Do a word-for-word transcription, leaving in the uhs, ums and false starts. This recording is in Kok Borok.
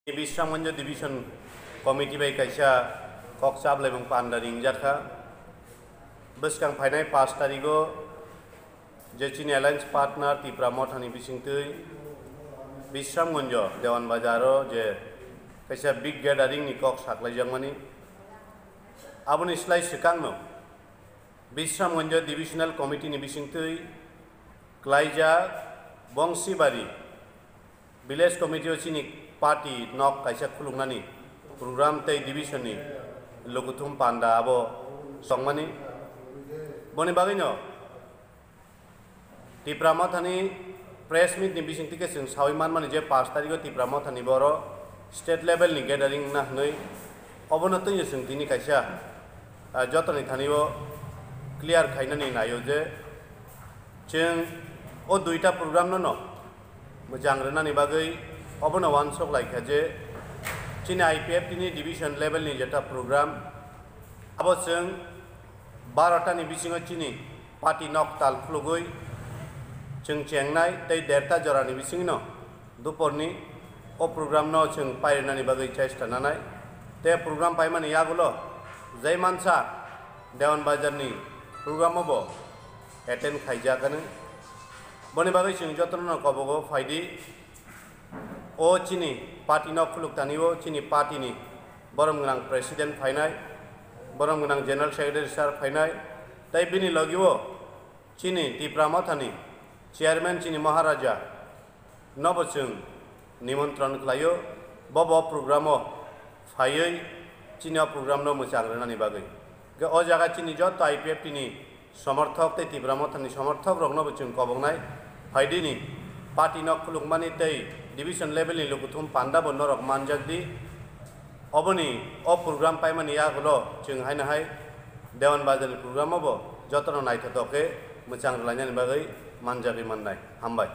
Bisramganj Division Committee bai kaisa kok chaplaimung panda ringjakha. Bwskang phainai pash tarigo je chini alliance partner Tipra Mothani bisingtwi Bisramganj Dewan Bazaro je kaisa big gathering ni kok saklaijakmani, aboni slai swkangno Bisramganj Divisional Committee ni bisingtwi klaijak Bongsibari Village Committee o chini party nok kaisa khuluknani program tei division ni lukuthum panda abo songmani. Boni bagwino Tipra Mothani press meet ni bisingtwi khe chwng sawi manmani je pash tarigo Tipra Mothani boro state level ni gathering wngna hwnwi, obono twiwi chwng tini kaisa, ah, jotoni thani o clear khainani naio je chwng o duita program no no mwchang rwnani bagwi obono uansuk laikha je chini I P F T ni division level ni jeta program abo chwng barota ni bisingo chini party nok tal khulugwi chwng chengnai tei derta jorani bisingno duporni o program no chwng pairwnani bagwi chesta nanai. Tei program paimani yagulo jai mansa Dewan Bazar ni program o bo attend khaijak hwnwi. Boni bagwi chwng jotono kobogo phaidi. O chini party no khuluk tani o chini party ni borom gwnang president phainai, borom gwnang general secretary sir phainai, tei bini logi o chini Tipra Mothani chairman chini Maharaja nobo chwng nimontron khlaio, bobo program o phaiwi chini o program no mwchang rwnani bagwi. Hwnkhe o jaga chini joto I P F T ni somorthok tei Tipra Mothani somorthok rokno bo chwng koboknai. Phaidini party no khulukmani tei division level ni lukuthum panda bo norok manjak di. Oboni o program paimani yagulo chwng haino hai Dewan Bazar ni program o bo jotono naithotok khe mwchang rwlainani bagwi manjagwi mannai. Hambai.